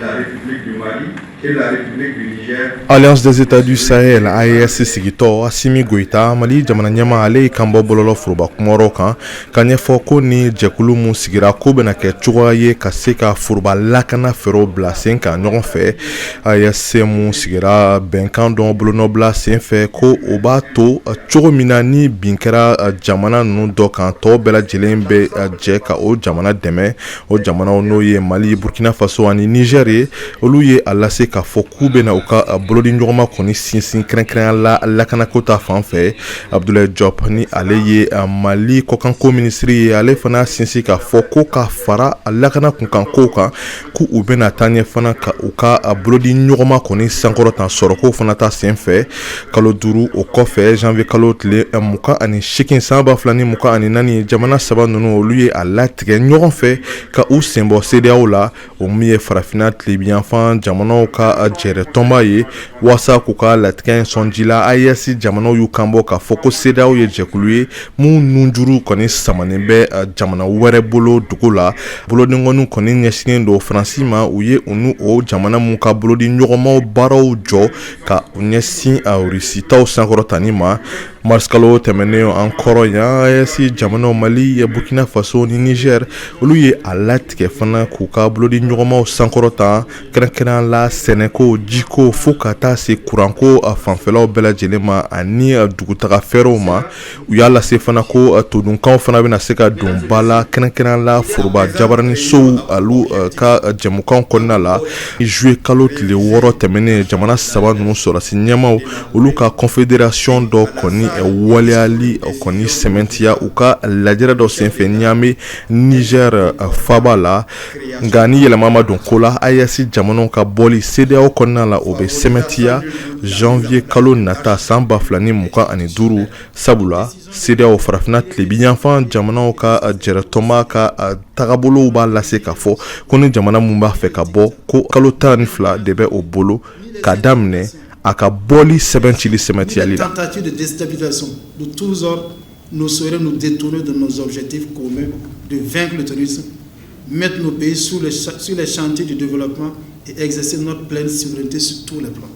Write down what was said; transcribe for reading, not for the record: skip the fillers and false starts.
La République du Mali et la République du Niger. Alliance des États du Sahel, AES sigitɔ, Assimi Goïta, Mali jamana ɲɛmaa, ale y'i kanbɔ bɔlɔlɔ foroba kumayɔrɔ kan ka ɲɛfɔ ko ni jɛkulu mun sigira, ko bɛna kɛ cogoya ye ka se ka foroba lakana fɛɛrɛw bila sen kan ɲɔgɔn fɛ. AES mun sigira bɛnkan dɔ bolonɔbila sen fɛ, ko o b'a to cogo min na, ni bin kɛra jamana ninnu dɔ kan, tɔw bɛɛ lajɛlen bɛ jɛ ka o jamana dɛmɛ. O jamanaw, n'o ye Mali, Burkina Faso ani Niger ye, olu ye a lase k'a fɔ k'u bɛna u ka bolodi ɲɔgɔnma kɔni sinsin, kɛrɛnkɛrɛnya la lakanako ta fan fɛ. Abdoulaye Diop, ni ale ye Mali kɔkanko minisiri ye, ale fana sinsin k'a fɔ ko ka fara lakana kunkankow kan, k'u u bɛna taa ɲɛ fana ka u ka bolodi ɲɔgɔnma kɔni sankɔrɔta sɔrɔko fana ta sen fɛ. Kalo 5 o kɔfɛ, janvier kalo tile 28 san 2024, jamana saba ninnu, olu ye a latigɛ ɲɔgɔn fɛ ka u senbɔ CEDEAO la, o min ye Farafinna tilebiyanfan jamanaw ka jɛrɛ tɔnba ye. Waasa k'u ka latigɛ in sɔnji la, AES jamanaw y'u kanbɔ k'a fɔ ko CEDEAO ye jɛkulu ye mun nunjuru kɔni samanen bɛ jamana wɛrɛ bolo dugu la. Bolodinkɔniw kɔni ɲɛsinnen don Faransi ma. U ye u n'u o jamana mun ka bolodi ɲɔgɔnmaw baaraw jɔ ka u ɲɛsin Rusitaw sankɔrɔtani ma. Marisikalo tɛmɛnen an kɔrɔ yan, AES jamanaw, Mali, Burkina Faso ni Niger, olu ye a latigɛ fana k'u ka bolodi ɲɔgɔnmaw sankɔrɔta, kɛrɛnkɛrɛnya la sɛnɛko, jiko, fo ka taa se kuranko fanfɛlaw bɛɛ lajɛlen ma ani dugutaga fɛɛrɛw ma. U y'a lase fana ko todunkanw fana bɛna se ka don ba la, kɛrɛnkɛrɛnya la foroba jabaranisow alu ka jɛmukanw kɔnɔna la. Juillet kalo tile 6 tɛmɛnen, jamana saba ninnu sɔrɔdasi ɲɛmaw, olu ka confédération dɔ kɔni waleyali kɔni sɛmɛntiya u ka lajɛrɛ dɔ senfɛ Niamey, Niger faba la. Nka ni yɛlɛma ma don ko la, AES jamanaw ka bɔli CEDEAO kɔnɔna la, o bɛ sɛmɛntiya janvier kalo nata san 2025. Sabula CEDEAO, Farafinna tilebiyanfan jamanaw ka jɛrɛtɔnba ka tagabolow b'a lase k'a fɔ ko ni jamana mun b'a fɛ ka bɔ, ko kalo 12 de bɛ o bolo ka daminɛ a ka bɔli sɛbɛn cili sɛmɛntiyali la. Tentative de déstabilisation de tous ordres ne saurait nous détourner de nos objectifs communs de vaincre le terrorisme, mettre nos pays sur les chantiers du développement et exercer notre pleine souveraineté sur tous les plans.